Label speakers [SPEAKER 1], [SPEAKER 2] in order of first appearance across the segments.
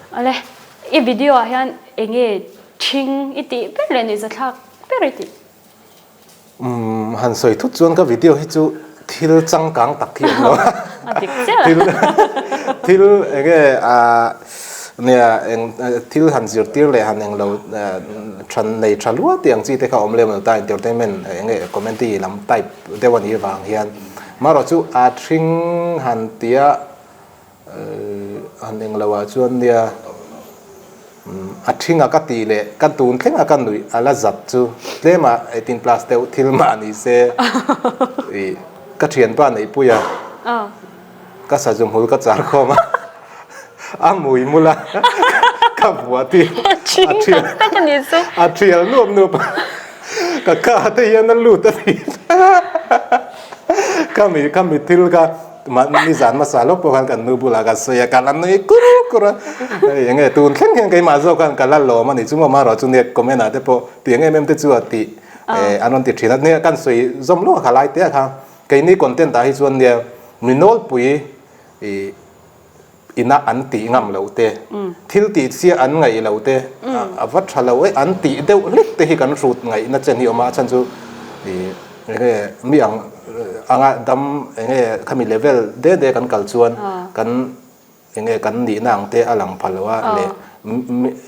[SPEAKER 1] Awle, i video ah hian enge ṭhing i tih ber leh nuihzathlak ber i tih?
[SPEAKER 2] Umm, han sawi thut chuan ka video hi chu thil changkang tak hi a awm lo a.
[SPEAKER 1] A dik chiah.
[SPEAKER 2] Thil thil enge ah nia eng thil han zirtir leh han englo tha nei tha lua tih ang chi te kha a awm lem lo ta entertainment enge comedy lam type deuh a nih vang hian marawh chu a ṭhing han tia Han eng lo ah chuan nia a thinga ka tih leh ka tun thleng a ka nuih a la zat chu tlem ah 18 plus deuh thil mah ni se ih ka thianpa neihpui a ka sazu hmul ka char khawm a a mui mul a ka vuah tir a thial nuap nuap a ka ka te hian a lut a ni khami khami thil kha. Mahni zan hmasa lawk pawh khan kan nu bulah ka sawi a, ka la nui kur kur a, hei enge tun thleng hian keimah zawk khan ka la lawm a ni chu maw marawh chu nia comment ah te pawh tiang em em te chu a tih an rawn ti thin a, nia kan sawi zawm lawk a kha lai te ah khan keini content ah hi chuan nia mi nawlpui ih ina an tih ngam loh te, thil tih chiah an ngaih loh te, a va tha lo e an tih deuh hlek te hi kan hrut ngaihna chen hi a awm a, a chhan chu ih enge mi ang anga dam enge khami level de de kan kal chuan kan enge kan nihna ang te a lang pha lo a leh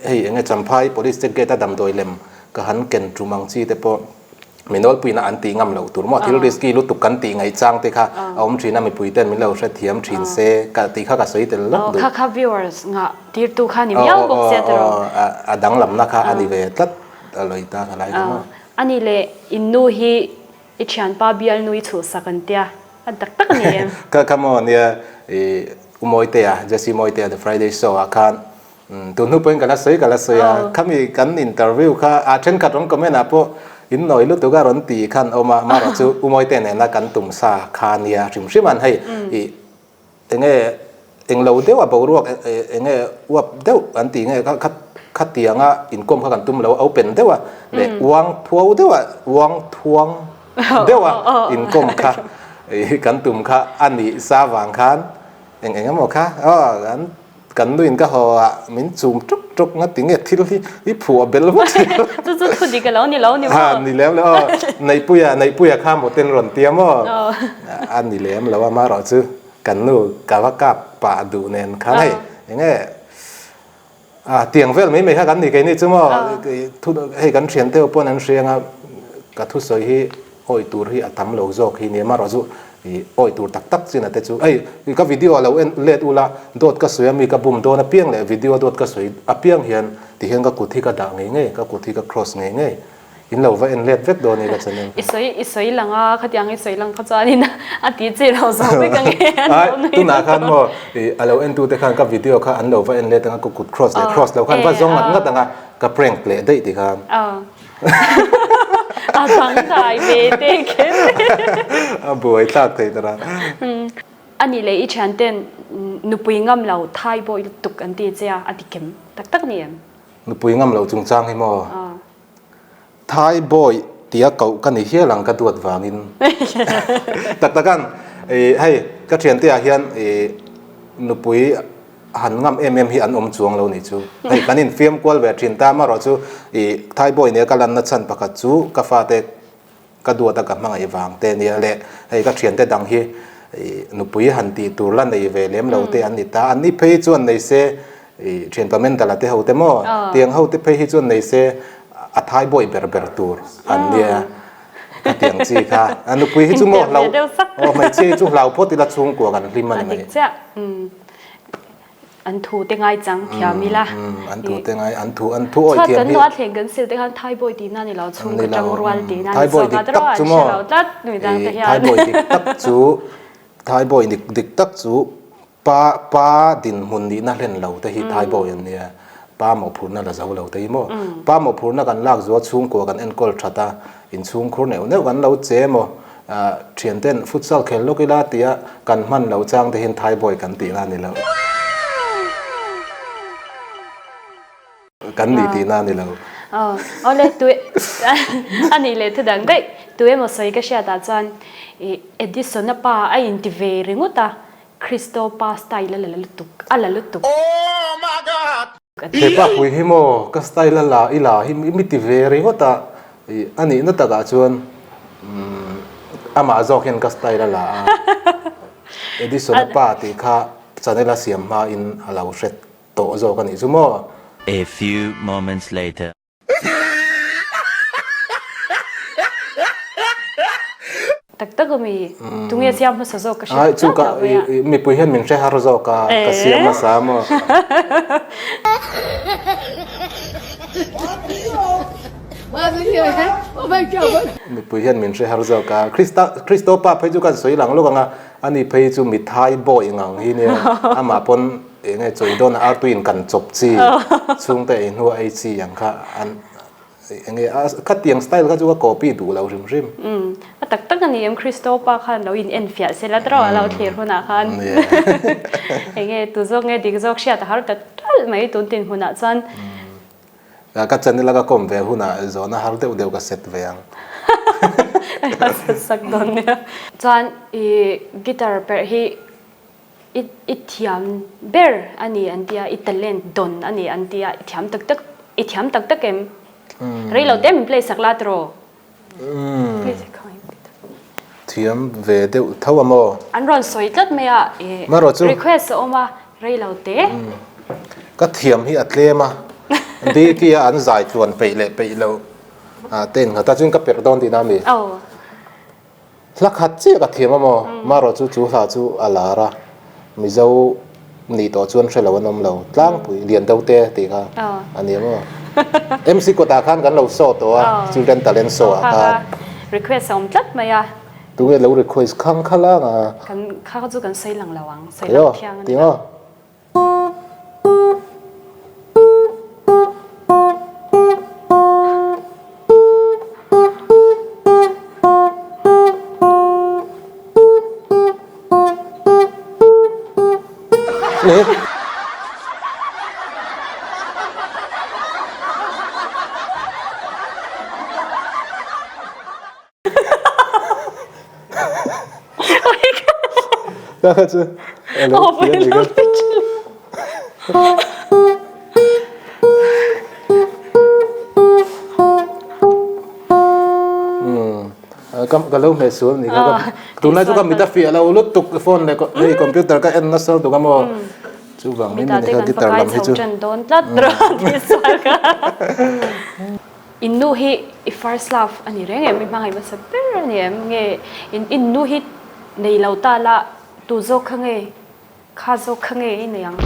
[SPEAKER 2] hei enge Champhai police check gate a damdawi lem ka han ken tum ang chi te pawh. Mi nawlpuina an tih ngam loh tur maw? Thil risky lutuk kan tih ngaih chang te kha a awm thin a, mipui ten min lo hrethiam thin se ka tih kha ka sawi tel lawk duh.
[SPEAKER 1] Kha kha viewers ngah tirtu kha ni miau bawk sia tiraw?
[SPEAKER 2] Aw a danglamna kha a ni ve tlat a lawi ta ka lai ta maw?
[SPEAKER 1] A nih leh in nu hi i thianpa bialnu i chhuhsak an tia, a tak tak a ni em?
[SPEAKER 2] Kha kha maw nia i U Mawitea, Jesse Mawitea The Friday Show ah khan Tun hnu pawhin ka la sawi ka la sawi a, khami kan interview kha a thenkhat rawn comment ah pawh in nawi lutuk a rawn ti khan awm a, amaherawh chu U Mawite nena kan tum sa kha nia hrim hrim an hei ih enge englo deuh a boruak enge uap deuh an tih nge kha kha khatianga inkawm kha kan tum lo a open deuh a leh uang phuau deuh a uang thuang deuh a inkawm kha ih kan tum kha a nih sa vang khan eng eng emaw kha aw an Kan nuin ka haw ah min chum tuk tuk nga tinge thil hi i phuah bel vak si lo.
[SPEAKER 1] Chu chu thu dik alo ni lo ni maw?
[SPEAKER 2] Ha ni lem lo aw. Neihpuia Neihpuia kha maw ten rawn tia maw? A ni lem lo a marawh chu kan nu ka va kap pah duh nen khan hei enge a tiang vel mai mai kha kan ni keini chu maw thu hei kan thian te pawn an hria anga ka thusawi hi Awi tur hi a tam lo zawk hi nia marawh chu i awi tur tak tak chin a te chu hei ka video a lo en let ula dawt ka sawi a mi ka bum dawn apiang leh video dawt ka sawi apiang hian ti hian ka kut hi ka dah ngei ngei ka kut hi ka cross ngei ngei in lo va en let vek dawn i ka channel
[SPEAKER 1] I sawi i sawi lang a khatiang i sawi lang kha chuanin a ti chi lo zawk vek ang e an lo nui
[SPEAKER 2] tunah khan maw i a lo en tu te khan ka video kha an lo va en let anga ka kut cross leh cross lo khan va zawng ngat ngat anga ka prank leh daih ti khan.
[SPEAKER 1] A dangdai ve te kher.
[SPEAKER 2] A buai thlak thei ta ra.
[SPEAKER 1] A nih leh i thian ten nupui ngam lo thai bawi lutuk an ti che a, a ti kem tak tak ni em?
[SPEAKER 2] Nupui ngam lo chungchang hi maw? Thai bawi tia koh ka ni hial ang ka duat vangin. Tak takan hei ka thiante ah hian nupui han ngam em em hi an awm chuang lo nih chu. Hei kan infiam kual ve thin ta amarawh chu ih Thai boy nia ka lanna chhan pakhat chu ka fate ka duat a ka hmangaih vang te nia leh hei ka thiante dang hi ih nupui han tih tur la nei ve lem lo te an ni ta. An ni phei chuan nei se ih thianpa Mendala te ho te maw tiang ho te phei hi chuan nei se a Thai boy ber ber tur an nia ka tiang chi kha. A nupui hi chu maw hlau aw hmeichhia hi chu hlau phawt ila chhungkua kan hlim a ni mai.
[SPEAKER 1] An thu te ngai chang thiam ila.
[SPEAKER 2] An thu te ngai an thu an thu awi thiam hi.
[SPEAKER 1] Chhuat kan nuah thleng kan sil te khan Thai boy tihna ni lo chhung ka tang rual tihna ni zawk a tiraw an hre lo tlat nui dang te hian.
[SPEAKER 2] Thai boy dik tak chu Thai boy dik dik tak chu pa pa dinhmun nihna hlen lo te hi Thai boy an nia. Pa mawhphurhna la zo lo te hi maw. Pa mawhphurhna kan lak zual chhungkua kan enkawl that a inchhungkhur neuh neuh kan lo che maw. Thian ten futsal khel lawk ila tia kan hman lo chang te hian Thai boy kan tihna a ni lo. Kan nih tihna a ni lo.
[SPEAKER 1] Awle tui a nih leh thu dang daih. Tu emaw sawi ka hriat ah chuan Edison-a pa a inti ve ringawt a, Christo pa style a la lutuk a la lutuk.
[SPEAKER 3] Oh my God!
[SPEAKER 2] He pa pui hi maw ka style a la i la hi mi ti ve ringawt a, a nihna takah chuan amah zawk hian ka style a la a, Edison-a pa tih kha channel a siam hmain a lo hre tawh zawk a nih chu maw.
[SPEAKER 3] A few moments later.
[SPEAKER 1] Tak tak ami tunge siam hmasa zawk ka hria
[SPEAKER 2] chu ka mipui hian min hre har zawk a ka siam hmasa maw. Mipui hian min hre har zawk a Krista Kristo pa phei chu kan sawi lang lawk ang a ani phei chu mithai bawi ngang hi nia amah pawn Eng nge chawi dawn a artui in kan chawp chi chhungte ei hnua ei chi ang kha an eng nge a khatiang style kha chu ka copy duh lo hrim hrim.
[SPEAKER 1] Umm a tak tak a ni em Christo pa khan lo in en fiah se la tawh a lo thlir hunah khan eng nge tu zawk nge dik zawk hriat a har ta talh mai tun tin hmunah chuan.
[SPEAKER 2] Ka channel a ka kawm ve hunah zawhna har deuh deuh ka set ve ang.
[SPEAKER 1] A set sak dawn nia. Chuan i guitar perh hi I i thiam ber a ni an ti a, i talent dawn a ni an ti a, i thiam tak tak, i thiam tak tak em? Rei lo te min play sak la tiraw? Play sak kha in
[SPEAKER 2] Thiam ve deuh tho a maw?
[SPEAKER 1] An rawn sawi tlat mai a, i request a awm a, rei lo te.
[SPEAKER 2] Ka thiam hi a tlem a, Diki a an zai tluan peih leh peih loh te in nghat a, chuan ka perh dawn tihna a mi?
[SPEAKER 1] Aw.
[SPEAKER 2] Hla khat chiah ka thiam a maw? Marawh chu chu hla chu a lar a, Mizo nih tawh chuan hre lo an awm lo. Tlangpui, lian deuh te tih kha a ni maw? MC kawtah khan kan lo show tawh a, Children Talent Show ah khan.
[SPEAKER 1] Request a awm tlat mai a.
[SPEAKER 2] Tunge lo request khang kha lang a?
[SPEAKER 1] Kan kha kha chu kan sawi lang lo ang, sawi lang thiang a ni lo.
[SPEAKER 2] Ka kha chu alo ti a ni ka. Ka ka lo hmeh sual ni kha ka tunlai chu ka mit a fiah lo lutuk phone leh hei computer ka en nasa lutuk a maw chuvang mai mai ni kha guitar lam hi chu.
[SPEAKER 1] In nu hi i first love a ni reng em? I hmangaih hmasa ber a ni em? Nge in in nu hi nei lo ta la tu zawk kha nge kha zawk kha nge i nei ang?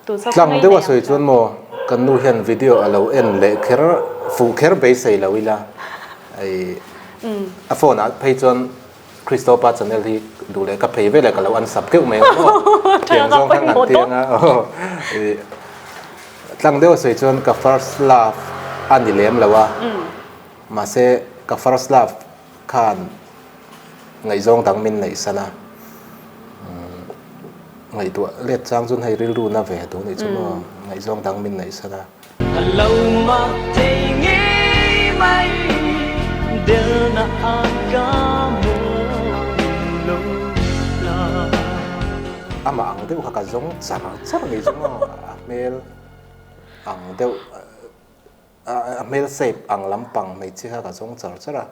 [SPEAKER 1] Tu zawk kha
[SPEAKER 2] Tlang
[SPEAKER 1] nge i
[SPEAKER 2] deuh
[SPEAKER 1] nei
[SPEAKER 2] a
[SPEAKER 1] ang
[SPEAKER 2] sawi
[SPEAKER 1] kha?
[SPEAKER 2] chuan maw kan nu hian video a lo en leh kher fuh kher beisei lo ila i a phone ah phei chuan Christopher channel hi duh leh ka phei veleh ka lo unsub keuh mai ang maw? Thiang zawng khan kan ti anga aw i tlang deuh a sawi chuan ka first love a ni lem lo a mahse ka first love khan ngaihzawng dang min neih san a ngaihtuah let chang chuan hei rilru na ve duh nih chu maw ngaihzawng dang min neih san a.
[SPEAKER 4] A lo mak thei ngei mai delna a ka mawi lo la.
[SPEAKER 2] Amah ang deuh kha ka zawng char char ni chu maw a hmel ang deuh a hmel shape ang lampang hmeichhia kha ka zawng char char a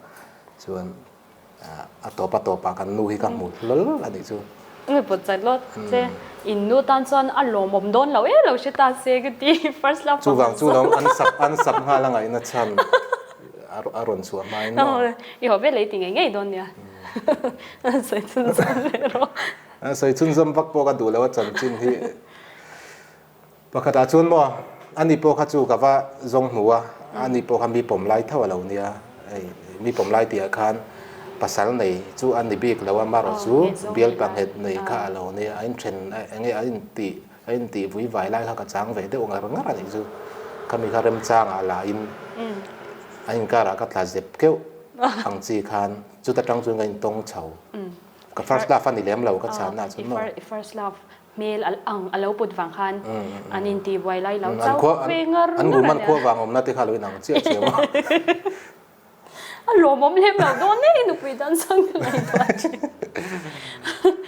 [SPEAKER 2] chuan A tawp a tawpah kan nu hi ka hmu hlawl a nih chu.
[SPEAKER 1] Nge pawt chat lawt che in nu tan chuan a lawmawm dawn lo em lo hre ta se ka ti first love
[SPEAKER 2] Chuvang chu lo an sap an sap nghal a ngaihna chhan a rawn chhuah hmain maw.
[SPEAKER 1] I haw vel ei ti ngei ngei dawn nia. Sawi chhunzawm leh rawh.
[SPEAKER 2] Sawi chhunzawm vak pawh ka duh lo a chanchin hi. Pakhatah chuan maw, ani pawh kha chu ka va zawng hmu a, ani pawh kha mi pawm lai tho a lo nia, hei mi pawm lai tihah khan pasal nei chu a ni bik lo a, marawh chu bial panghet nei kha a lo nia, a inthen eng nge a intih a intih vui vai lai kha ka chang ve deuh ngar ngar a nih chu, khami kha remchangah la in a inkarah ka tla zep keuh ang chi khan chuta tang chuan ka intawng chho, ka first love a ni lem lo ka chhanna chuan maw.
[SPEAKER 1] Hmel ang a lo put vang khan an inti buai lai lo chauh ve ngar
[SPEAKER 2] ngar a nia. An Guman khua vang awmna te kha lo inang chiah chiah maw?
[SPEAKER 1] A lawmawm lem lo dawn e, i nupui dan sang ka ngaihtuah thin.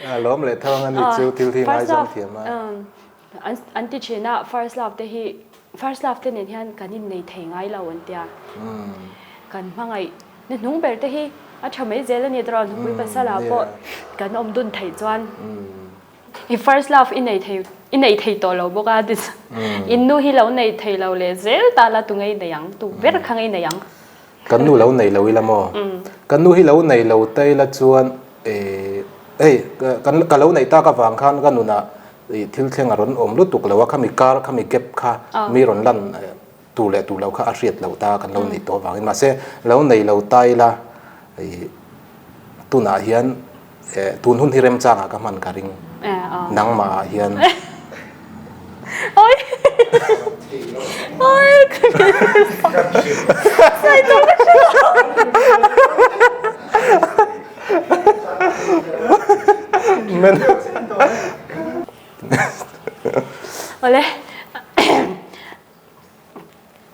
[SPEAKER 2] A lawm leh thang a ni chu thil hi ngaizawng thiam a.
[SPEAKER 1] An an ti thin a, first love te hi first love te nen hian kan innei thei ngai lo an tia. Kan hmangaih na hnung ber te hi a tha mai zel a ni tawh a, nupui pasal ah pawh kan awm dun theih chuan i first love i nei thei i nei thei tawh lo bawk a in nu hi lo nei thei lo leh zel ta la tu ngei nei ang tu ber kha ngei nei ang.
[SPEAKER 2] Kan nu lo nei lo ila maw? Kan nu hi lo nei lo ta ila chuan hei kan ka lo neih tak avang khan ka nunah ih thil thleng a rawn awm lutuk lo a, khami kar khami gap kha mi rawn lan tur leh tur loh kha a hriat loh ta kan lo neih tawh avangin mahse lo nei lo ta ila ih tunah hian Eh, tun hun hi remchangah ka hman ka ring. Nangmah ah hian.
[SPEAKER 1] Oi! Oi! Sai to ka hre lo.
[SPEAKER 2] Men.
[SPEAKER 1] Ole.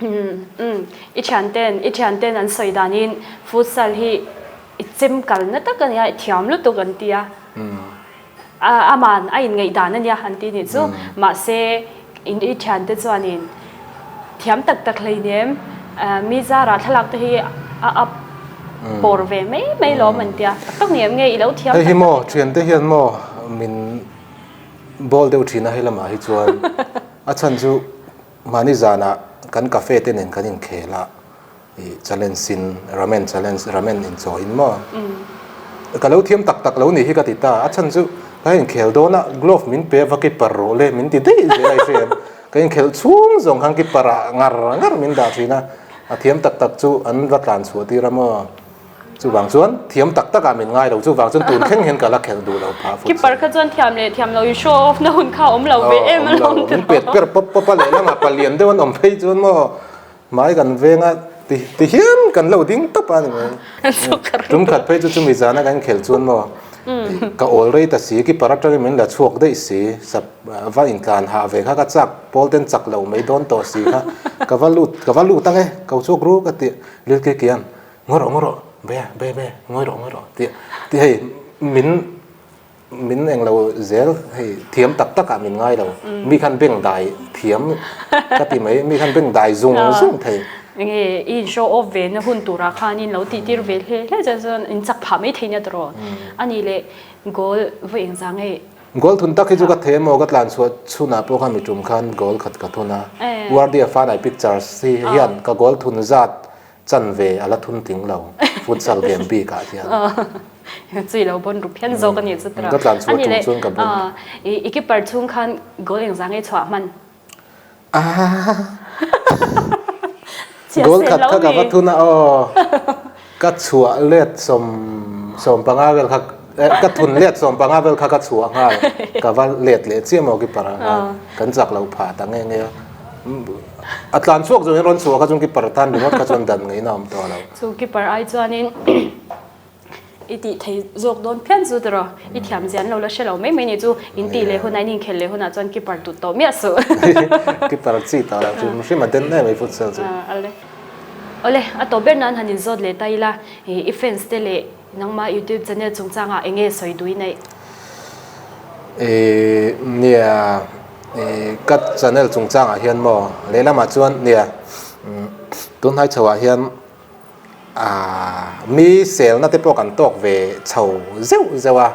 [SPEAKER 1] Umm i thianten i thianten an sawi danin futsal hi i chem kalna tak a nia i thiam lutuk an ti a aman a inngaih dan a nia an ti nih chu mahse in i thiante chuanin thiam tak tak hleinem mi zarah thlalak te hi a up pawr ve mai mai lawm an tia tak tak ni em nge i lo thiam
[SPEAKER 2] Hei hi maw thiante hian maw min bawl deuh thin a hei lamah hi chuan a chhan chu Mahni zanah kan cafe te nen kan inkhel a, ih challenge in ramen challenge ramen inchawiin maw ka lo thiam tak tak lo nih hi ka ti ta, a chhan chu ka inkhel dawn a glove min pe va keeper rawh le min ti daih zel a i hria em, ka inkhelh chhung zawng khan keeper ah ngar ngar min dah thin a, a thiam tak tak chu an va tlan chhuah tir a maw. Chuvang chuan thiam tak takah min ngai lo, chuvang chuan tun thleng hian ka la khelh duh lo phah futsal.
[SPEAKER 1] Keeper kha chuan thiam leh thiam lo i show off na hun kha awm lo ve em alawm
[SPEAKER 2] tiraw. Min pet per pawp pawp a lehlamah palian deuh an awm phei chuan maw hmai kan veng a ti ti hian kan lo ding tawp a ni mai. Tum khat phei chu chumi zana kan khelh chuan maw ka awl rei ta si keeper atangin min la chhuak daih si sap va intlan hah ve kha ka chak pawl ten chak lo mai dawn tawh si kha ka va lut ka va lut ang e ko chhuak ru ka ti lil ki kian Ngawi rawh ngawi rawh be be be ngawi rawh ngawi rawh tih tih hei min min eng lo zel hei thiam tak tak ah min ngai lo mi khan beng dai thiam ka ti mai mi khan beng dai zung zung thei.
[SPEAKER 1] Enge i in show off ve na hun turah khan in lo tih tir ve hle hle chuan chuan in chak phah mai thei nia tawh ani leh goal vawi engzah nge.
[SPEAKER 2] Goal thun tak hi chu ka thei emaw ka tlan chhuah chhunah pawh khan mi tum khan goal khat ka thun a Wardia Fanai Pictures hi hian ka goal thun zat Chan ve a la thun tling lo futsal game bik ah hian.
[SPEAKER 1] Chui lo bon ru phian zawk a nih chu tira.
[SPEAKER 2] Ka tlan chhuah tum chuan ka bon.
[SPEAKER 1] I keeper chhung khan goal engzah nge chhuah hman?
[SPEAKER 2] Goal khat kha ka va thun a aw. Ka chhuah let 15 vel kha ka thun let 15 vel kha ka chhuah nghal. Ka va let leh chiah maw keeper ah khan. Kan chak lo phah ta nge nge a. A tlan chhuak zawng in rawn chhuah kha chuan keeper tan ringawt kha chuan dan ngei na awm tawh lo.
[SPEAKER 1] Chu keeper ai chuanin i tih thei zawk dawn phian chu tiraw i thiam zia an lo la hre lo mai mai nih chu in tih leh hunah in inkhelh leh hunah chuan keeper tut tawh miah suh.
[SPEAKER 2] Keeper chi tawh lo chu hrim a den em mai futsal chu.
[SPEAKER 1] Awle awle a tawp ber nan han inzawt leh ta ila i fans te leh Nangmah YouTube channel chungchangah eng nge sawi duh i neih?
[SPEAKER 2] Ih nia ih ka channel chungchangah hian maw lehlamah chuan nia tunhnai chhoah hian ah mi selna te pawh kan tawk ve chho zeuh zeuh a.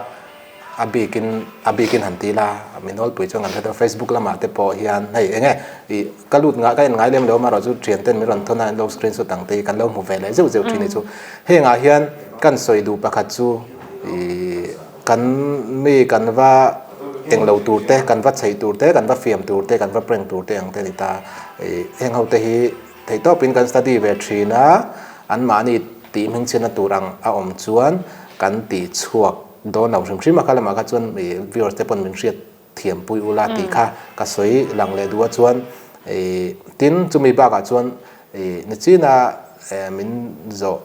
[SPEAKER 2] A bikin a bikin han ti la, mi nawlpui chuan kan hre deuh Facebook lamah te pawh hian hei eng nge ih ka lut ngah ka en ngai lem lo amaherawh chu thian ten min rawn thawn a an lo screenshot ang te hi kan lo hmu ve leh zeuh zeuh thin hi chu hengah hian kan sawi duh pakhat chu ih kan mi kan va eng lo tur te kan va chheih tur te kan va fiam tur te kan va prank tur te ang te a ni ta ih heng ho te hi Theihtawpin kan study ve thin a, anmahni tih hmingchhiatna tur ang a awm chuan kan tih chhuak dawn lo hrim hrim a, kha lamah kha chuan ih viewers te pawn min hriat thiam pui ula tih kha ka sawi lang leh duh a chuan ih tin chumi bakah chuan ih nichina min zawh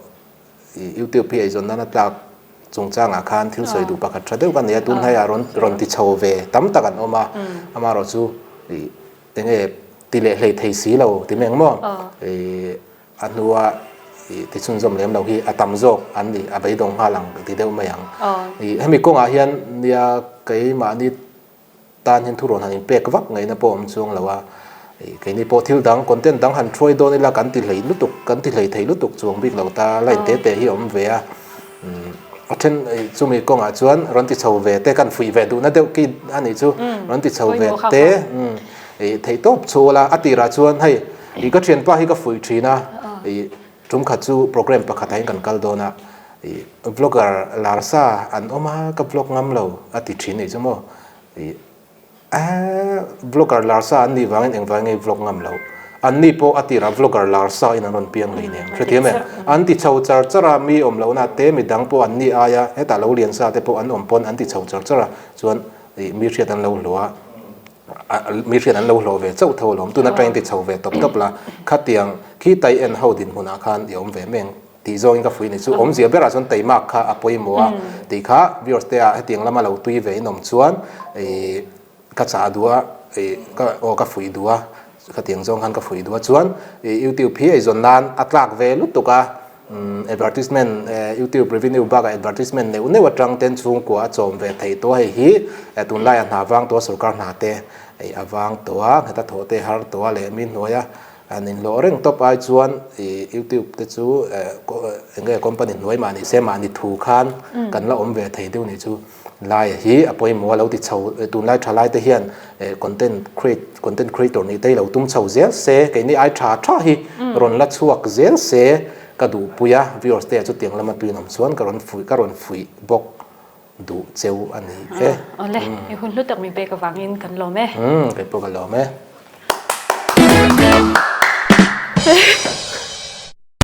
[SPEAKER 2] ih youtube hi eizawn nana tlak chungchangah khan thil sawi duh pakhat tha deuh ka nei a, tun hnaiah rawn rawn ti chho ve tam tak an awm a, amaherawhchu ih Enge ti leh hlei thei si lo ti meng maw? Ih a hnua ih ti chhunzawm lem lo hi a tam zawk an ni a beidawng nghal ang ti deuh mai ang. Ih hemi kawngah hian nia keimahni tan hian thurawn han inpek vak ngaihna pawh a awm chuang lo a, keini pawh thil dang content dang han hruai dawn ila kan ti hlei lutuk kan ti hlei thei lutuk chuang bik lo ta line te te hi a awm ve a, a then chumi kawngah chuan rawn ti chho ve te kan fuih ve duhna deuh ki a nih chu rawn ti chho ve te theih tawp chhul a, a tirah chuan hei ih ka thianpa hi ka fuih thin a ih tum khat chu program pakhat ah hian kan kal dawn a ih vlogger lar sa an awm a ka vlog ngam lo a ti thin nih chu maw ih Eeh vlogger lar sa an nih vangin engvang nge vlog ngam loh? An ni pawh a tirah vlogger lar sa in an rawn piang hlei nen hrethiam em? An ti chho char char a, mi awm lohna te mi dang pawh an ni aia hetah lo lian sa te pawh an awm pawn an ti chho char char a, chuan ih mi hriat an lo hlawh a, mi hriat an lo hlawh ve chauh tho alawm, tun atangin ti chho ve tawp tawp la, khatiang khi tai en ho dinhmunah khan i awm ve meng tih zawngin ka fuih ni chu awmzia berah chuan teimak kha a pawimawh a tih kha viewers te ah hetiang lama lo tui ve in awm chuan ih ka chah duh a ih ka aw ka fuih duh a khatiang zawng khan ka fuih duh a chuan ih youtube hi eizawn nan a tlak ve lutuk a umm advertisement eh youtube revenue bakah advertisement neuh neuh atang ten chhungkua a chawm ve theih tawh a hei hi tunlaiah hna vang tawh a sorkar hna te ih a vang tawh a ngheta thawh te har tawh a leh mi hnuaia An inhlawh reng tawp ai chuan ih youtube te chu eng nge company hnuai mah ni se mahni thu khan kan la awm ve thei deuh nih chu laia hi a pawimawh a lo ti chho tunlai tha lai te hian content create content creator nih te hi lo tum chho zel se keini ai tha tha hi rawn la chhuak zel se ka duhpui a viewers te ah chutiang lama tuin awm chuan ka rawn fuih ka rawn fuih bawk duh cheu a ni e.
[SPEAKER 1] Awle, i hun hlu tak min pek avangin kan lawm e.
[SPEAKER 2] Kei pawh ka lawm e.